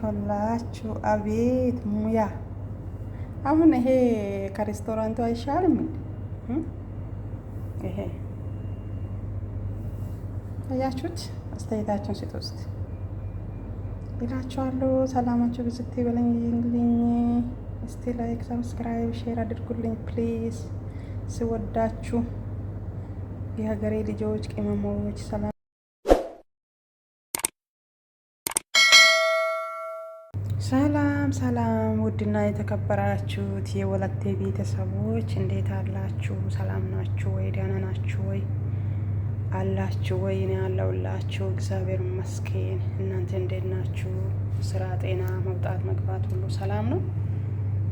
ሁላችሁ አቤት ሙያ! አሁን ይሄ ከሬስቶራንቱ አይሻልም እንዴ? ይሄ አያችሁት? አስተያየታችሁን ስጡ እስቲ ይላችኋለሁ። ሰላማችሁ ብዝት ይበልልኝ። እስቲ like፣ subscribe፣ share አድርጉልኝ please። ስወዳችሁ የሀገሬ ልጆች ቅመሞች፣ ሰላም። ሰላም ሰላም። ውድና የተከበራችሁት የወለቴ ቤተሰቦች እንዴት አላችሁ? ሰላም ናችሁ ወይ? ደህና ናችሁ ወይ? አላችሁ ወይ? እኔ አለሁላችሁ፣ እግዚአብሔር ይመስገን። እናንተ እንዴት ናችሁ? ስራ፣ ጤና፣ መውጣት መግባት ሁሉ ሰላም ነው?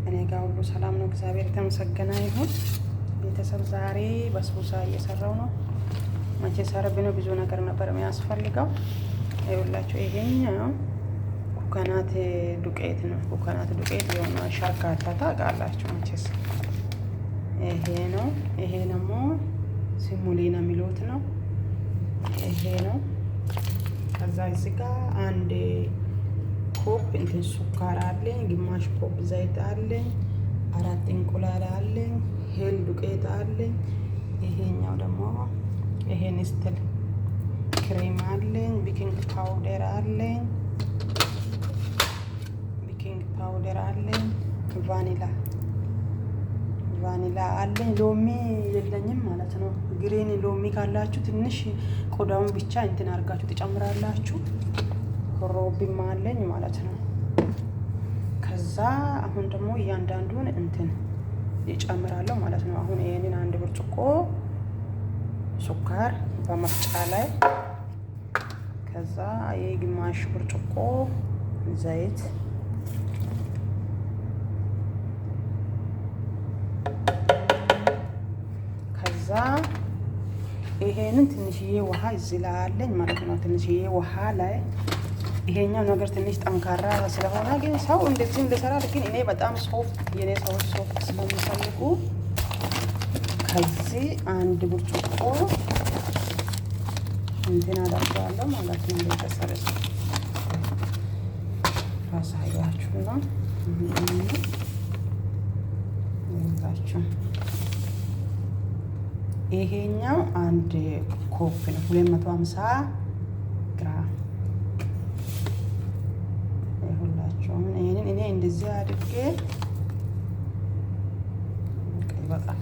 እኔ ጋር ሁሉ ሰላም ነው፣ እግዚአብሔር የተመሰገነ ይሁን። ቤተሰብ፣ ዛሬ በስቡሳ እየሰራው ነው። መቼ ሰርብ ነው፣ ብዙ ነገር ነበር የሚያስፈልገው። ይኸውላችሁ ይሄኛው ኮኮናት ዱቄት ነው። ኮኮናት ዱቄት የሆነ ሻካታ ታውቃላችሁ መቼስ። ይሄ ነው። ይሄ ደግሞ semolina የሚሉት ነው። ይሄ ነው። ከዛ እዚህ ጋር አንድ cup እንትን ስኳር አለኝ፣ ግማሽ cup ዘይት አለኝ፣ አራት እንቁላል አለኝ፣ ሄል ዱቄት አለኝ። ይሄኛው ደግሞ ይሄ Nestle cream አለኝ፣ baking powder አለኝ፣ baking powder አለኝ፣ ቫኒላ አለኝ። ሎሚ የለኝም ማለት ነው። Green ሎሚ ካላችሁ ትንሽ ቆዳውን ብቻ እንትን አድርጋችሁ ትጨምራላችሁ። ሮብም አለኝ ማለት ነው። ከዛ አሁን ደግሞ እያንዳንዱን እንትን ይጨምራለሁ ማለት ነው። አሁን ይሄንን አንድ ብርጭቆ ስኳር በመፍጫ ላይ፣ ከዛ የግማሽ ብርጭቆ ዘይት፣ ከዛ ይሄንን ትንሽዬ ውሃ እዚህ ላይ አለኝ ማለት ነው። ትንሽዬ ውሃ ላይ ይሄኛው ነገር ትንሽ ጠንካራ ስለሆነ ግን ሰው እንደዚህም ልሰራል። ግን እኔ በጣም soft፣ የኔ ሰዎች soft ስለሚፈልጉ ከዚህ አንድ ብርጭቆ እንትን አደርገዋለሁ ማለት ነው። ቤተሰብ፣ ላሳያችሁና ይላችሁ ይሄኛው አንድ cup ነው፣ 250 ግራም ይሁላችሁ። ይሄንን እኔ እንደዚህ አድርጌ ይበቃል።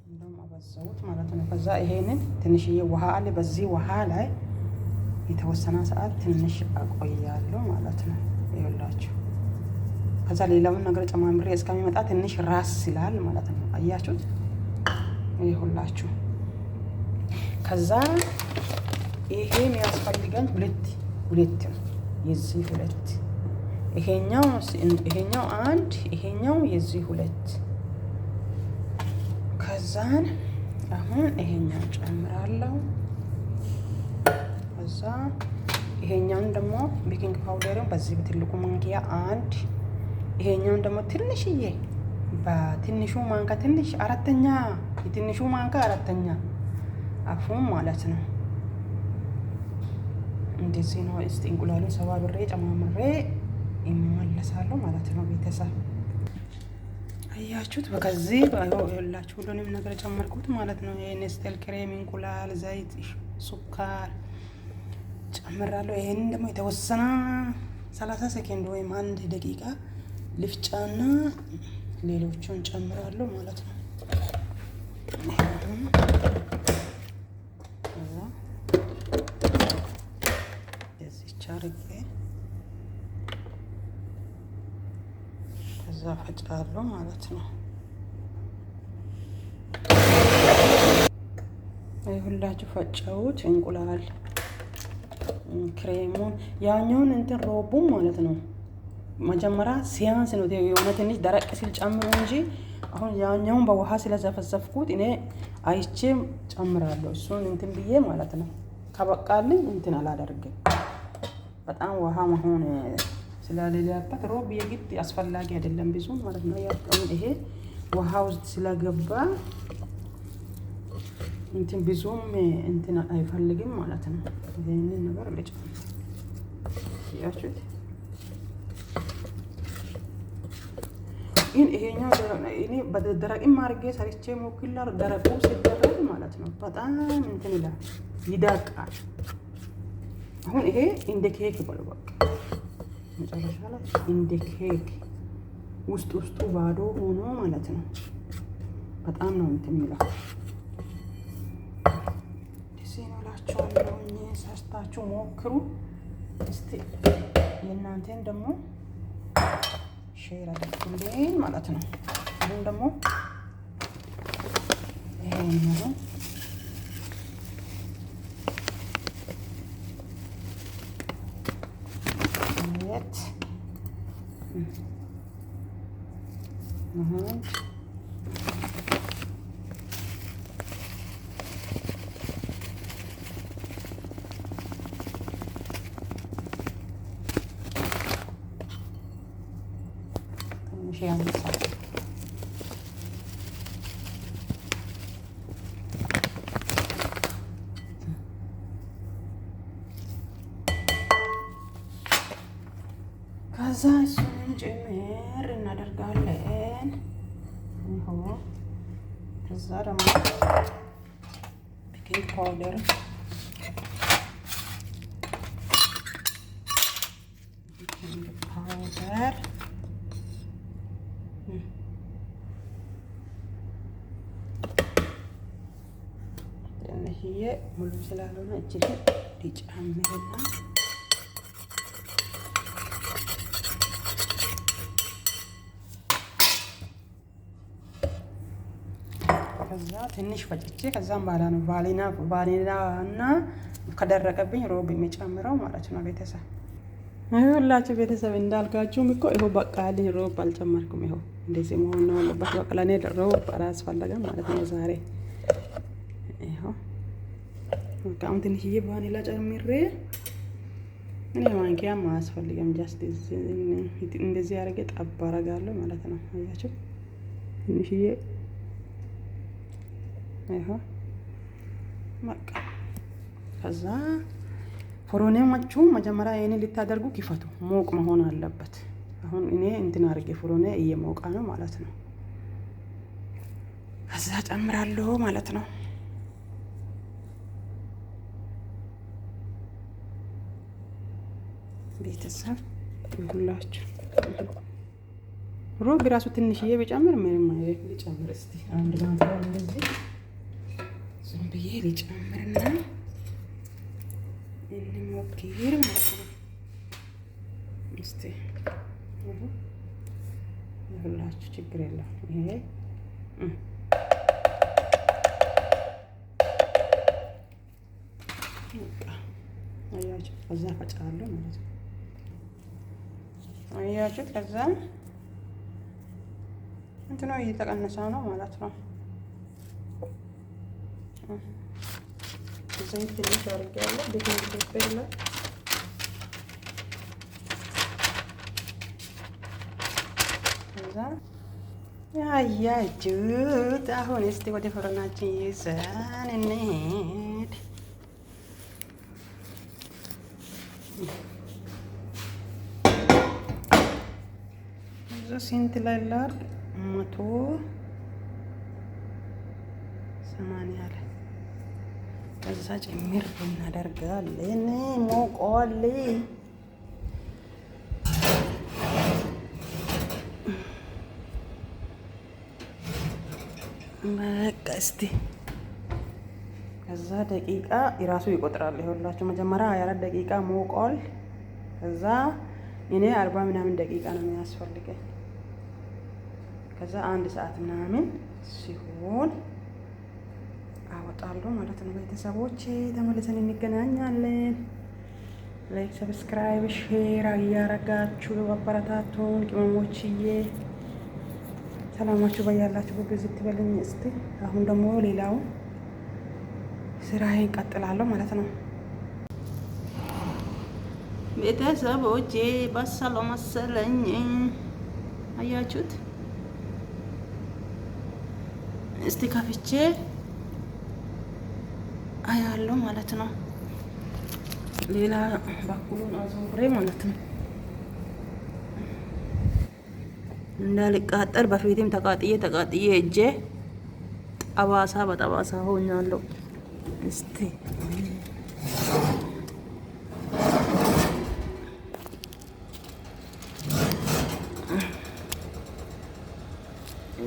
እንደውም አበዛሁት ማለት ነው። ከዛ ይሄንን ትንሽዬ ውሃ አለ። በዚህ ውሃ ላይ የተወሰነ ሰዓት ትንሽ አቆያለሁ ማለት ነው። ይኸውላችሁ ከዛ ሌላውን ነገር ጨማምሬ እስከሚመጣ ትንሽ ራስ ይላል ማለት ነው። አያችሁት? ይሁላችሁ። ከዛ ይሄ የሚያስፈልገን ሁለት ሁለት ነው። የዚህ ሁለት፣ ይሄኛው አንድ፣ ይሄኛው የዚህ ሁለት። ከዛን አሁን ይሄኛው ጨምራለሁ። ከዛ ይሄኛውን ደግሞ baking powder ን በዚህ በትልቁ ማንኪያ አንድ፣ ይሄኛውን ደግሞ ትንሽዬ በትንሹ ማንካ ትንሽ አራተኛ፣ የትንሹ ማንካ አራተኛ አፉን ማለት ነው። እንደዚህ ነው። እስቲ እንቁላሉን ሰባብሬ ጨማምሬ ይመለሳሉ ማለት ነው። ቤተሰብ፣ አያችሁት? በከዚህ ይኸውላችሁ ሁሉንም ነገር ጨመርኩት ማለት ነው። የ Nestle cream፣ እንቁላል፣ ዘይት፣ ስኳር ጨምራለሁ። ይሄንን ደግሞ የተወሰነ 30 ሰከንድ ወይም አንድ ደቂቃ ልፍጫና ሌሎቹን ጨምራለሁ ማለት ነው። ከዛ የዚች አርጌ ከዛ ፈጫለሁ ማለት ነው። ሁላችሁ ፈጨሁት። እንቁላል፣ ክሬሙን፣ ያኛውን እንትን ሮቡም ማለት ነው። መጀመሪያ ሲያንስ ነው፣ የሆነ ትንሽ ደረቅ ሲል ጨምሩ እንጂ አሁን ያኛውን በውሃ ስለዘፈዘፍኩት እኔ አይቼ ጨምራለሁ። እሱን እንትን ብዬ ማለት ነው። ከበቃልኝ እንትን አላደርግም። በጣም ውሃ መሆን ስለሌለበት ሮብ የግድ አስፈላጊ አይደለም ብዙ ማለት ነው። ያው ይሄ ውሃ ውስጥ ስለገባ እንትን ብዙም እንትን አይፈልግም ማለት ነው። ይሄንን ነገር ልጨምር፣ ያችሁት። ግን ይሄኛው እኔ በደረቅም አድርጌ ሰርቼ ሞክሬያለሁ። ደረቁ ሲደረግ ማለት ነው በጣም እንትን ይላል፣ ይዳቃል። አሁን ይሄ እንደ ኬክ በሉ በቃ መጨረሻ ላይ እንደ ኬክ ውስጥ ውስጡ ባዶ ሆኖ ማለት ነው። በጣም ነው እንትን የሚለው። ደስ ነው እላችኋለሁኝ። ሰርታችሁ ሞክሩ እስቲ። የእናንተን ደግሞ share አድርጉልኝ ማለት ነው። አሁን ደግሞ ይሄኛው ሁለት አንድ ትንሽ ያንሳል። ከዛ እሱንም ጭምር እናደርጋለን። ይኸው ከዛ ደግሞ baking powder baking powder ትንሽዬ ሙሉ ስላልሆነ እጅግ ሊጨምርና ከዛ ትንሽ ፈጭቼ ከዛም በኋላ ነው ቫኒላ ቫኒላ እና ከደረቀብኝ ሮብ የሚጨምረው ማለት ነው። ቤተሰብ ይኸውላችሁ ቤተሰብ እንዳልኳችሁም እኮ ይኸው በቃ ያለኝ ሮብ አልጨመርኩም። ይኸው እንደዚህ መሆን ነው ያለበት። በቃ ለእኔ ሮብ አላስፈለገም ማለት ነው ዛሬ። ይኸው በቃ አሁን ትንሽዬ ቫኒላ ጨምሬ እኔ ማንኪያም አያስፈልግም። Just እንደዚህ አድርጌ ጠብ አደርጋለሁ ማለት ነው። አያችሁ ትንሽዬ ይኸው በቃ ከዛ ፎሮኔማችሁ መጀመሪያ ይሄንን ልታደርጉ ክፈቱ። ሞቅ መሆን አለበት። አሁን እኔ እንትን አድርጌ ፎሮኔ እየሞቀ ነው ማለት ነው። ከዛ ጨምራለሁ ማለት ነው። ቤተሰብ ይሁላችሁ። ሮብ ራሱ ትንሽዬ ቢጨምር ምንም አይደል። ሊጨምር እስቲ አንድ ማንኪያ እንደዚህ ዝም ብዬ ሊጨምርና እንሞክር ማለት ነው። እስቲ ይሁላችሁ፣ ችግር የለም። ይሄ በቃ አያችሁ፣ ከዛ ፈጫለሁ ማለት ነው። አያችሁት? ከዛ እንትኑ እየተቀነሰ ነው ማለት ነው። ዘይት ትንሽ አድርጌያለሁ baking paper ላይ። ከዛ አያችሁት። አሁን እስቲ ወደ ፍርናችን ይዘን እንሂድ። እዛ ስንት ላይ ላድርግ? 180 ላይ ከዛ ጭምር እናደርጋለን። ሞቋል። በቃ እስቲ ከዛ ደቂቃ የራሱ ይቆጥራል። ይኸውላችሁ መጀመሪያ 24 ደቂቃ ሞቋል። ከዛ እኔ 40 ምናምን ደቂቃ ነው የሚያስፈልገኝ። ከዛ አንድ ሰዓት ምናምን ሲሆን አወጣለሁ ማለት ነው። ቤተሰቦቼ ተመልሰን እንገናኛለን። Like፣ subscribe፣ share እያረጋችሁ አበረታቱን ቅመሞችዬ። ሰላማችሁ በያላችሁ ብዝት ይበልኝ። እስቲ አሁን ደግሞ ሌላውን ስራዬን ቀጥላለሁ ማለት ነው። ቤተሰቦቼ በሰሎ መሰለኝ፣ አያችሁት? እስቲ ከፍቼ አያለሁ ማለት ነው። ሌላ በኩሉን አዞሬ ማለት ነው። እንዳልቃጠል በፊትም ተቃጥዬ ተቃጥዬ እጄ ጠባሳ በጠባሳ ሆኛለሁ። እስቲ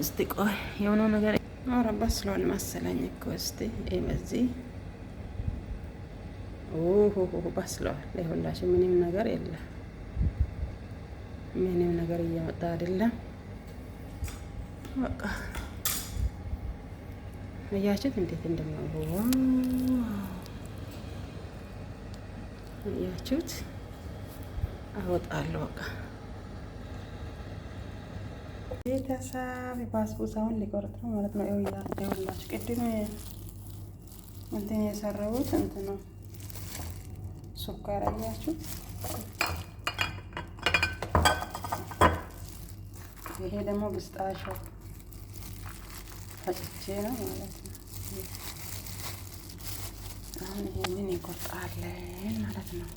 እስቲ ቆይ የሆነው ነገር ኧረ በስሏል መሰለኝ እኮ። እስቲ በዚህ ኦሆ በስሏል። ይኸውላችሁ ምንም ነገር የለም። ምንም ነገር እየመጣ አይደለም። በቃ አያችሁት እንዴት እንደሚያምሩ አያችሁት። አወጣለሁ በቃ ቤተሰብ ባስቡሳውን ሊቆርጥ ነው ማለት ነው። ይኸውላችሁ ቅድም እንትን የሰራሁት እንትን ነው ስኳር አያችሁ። ይሄ ደግሞ ብስጣሾ ፈጭቼ ነው ማለት ነው። አሁን ይሄንን ይቆርጣለን ማለት ነው።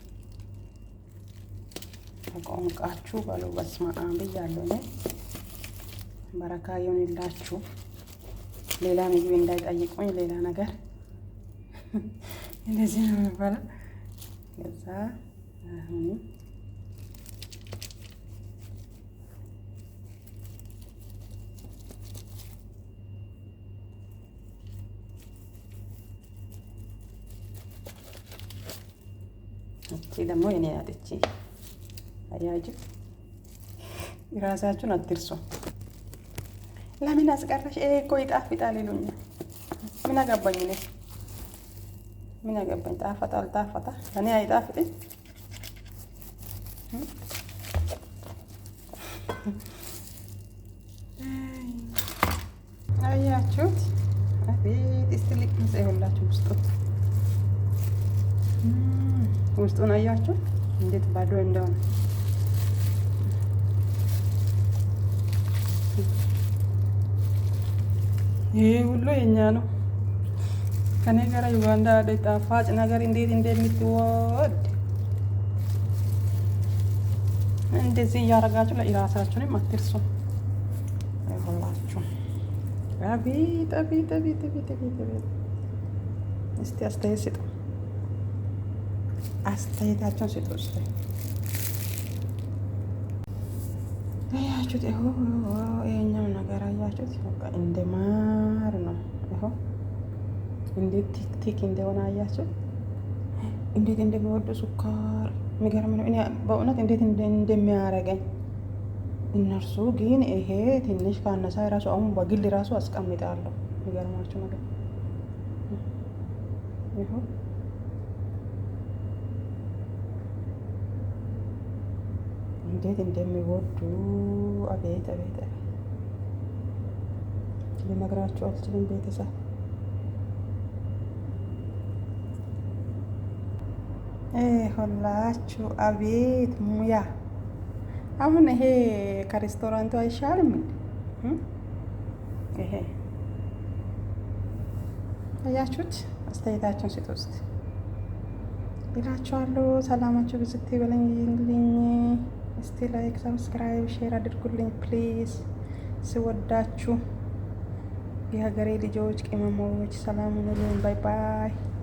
ተቆንቃችሁ በሉ። በስመ አብ ብያለሁ እኔ። በረካ ይሁንላችሁ። ሌላ ምግብ እንዳይጠይቁኝ ሌላ ነገር እንደዚህ ነው የሚባለው። ከዛ አሁን እቺ ደግሞ የኔ ናት። እቺ አያችሁ፣ ራሳችሁን አትርሱ። ለምን አስቀረሽ? ይሄ እኮ ይጣፍጣል ይሉኛል። ምን አገባኝ እኔ ምን አገባኝ? ጣፈጣ አልጣፈጣ እኔ አይጣፍጥም። አያችሁት? አቤት! እስቲ ልቅምስ። ይኸውላችሁ ውስጡን ውስጡን አያችሁ እንዴት ባዶ እንደሆነ። ይሄ ሁሉ የኛ ነው። ከኔ ጋር ዩጋንዳ ጣፋጭ ነገር እንዴት እንደምትወድ እንደዚህ እያደረጋችሁ ለራሳችሁንም አትርሱ። ይሁላችሁ። አቤት አቤት አቤት አቤት አቤት አቤት! እስቲ አስተያየት ስጡ፣ አስተያየታቸውን ስጡ። እስቲ አያችሁት? ይኸው ይኸኛው ነገር አያችሁት? በቃ እንደ ማር ነው። ይኸው እንዴት thick thick እንደሆነ አያችሁ? እንዴት እንደሚወዱ ስኳር የሚገርም ነው። እኔ በእውነት እንዴት እንደሚያረገኝ እነርሱ ግን ይሄ ትንሽ ካነሳ ራሱ አሁን በግል ራሱ አስቀምጣለሁ። የሚገርማችሁ ነገር ይኸው እንዴት እንደሚወዱ አቤት አቤት አቤት፣ ልነግራችሁ አልችልም ቤተሰብ። ሁላችሁ አቤት ሙያ! አሁን ይሄ ከሬስቶራንቱ አይሻልም እንዴ? ይሄ አያችሁት? አስተያየታችሁን ስጡ እስቲ ይላችኋለሁ። ሰላማችሁ ብዝት ይበልልኝ። እስቲ like፣ subscribe፣ share አድርጉልኝ please። ስወዳችሁ የሀገሬ ልጆች ቅመሞች፣ ሰላም ሁኑልኝ። Bye bye።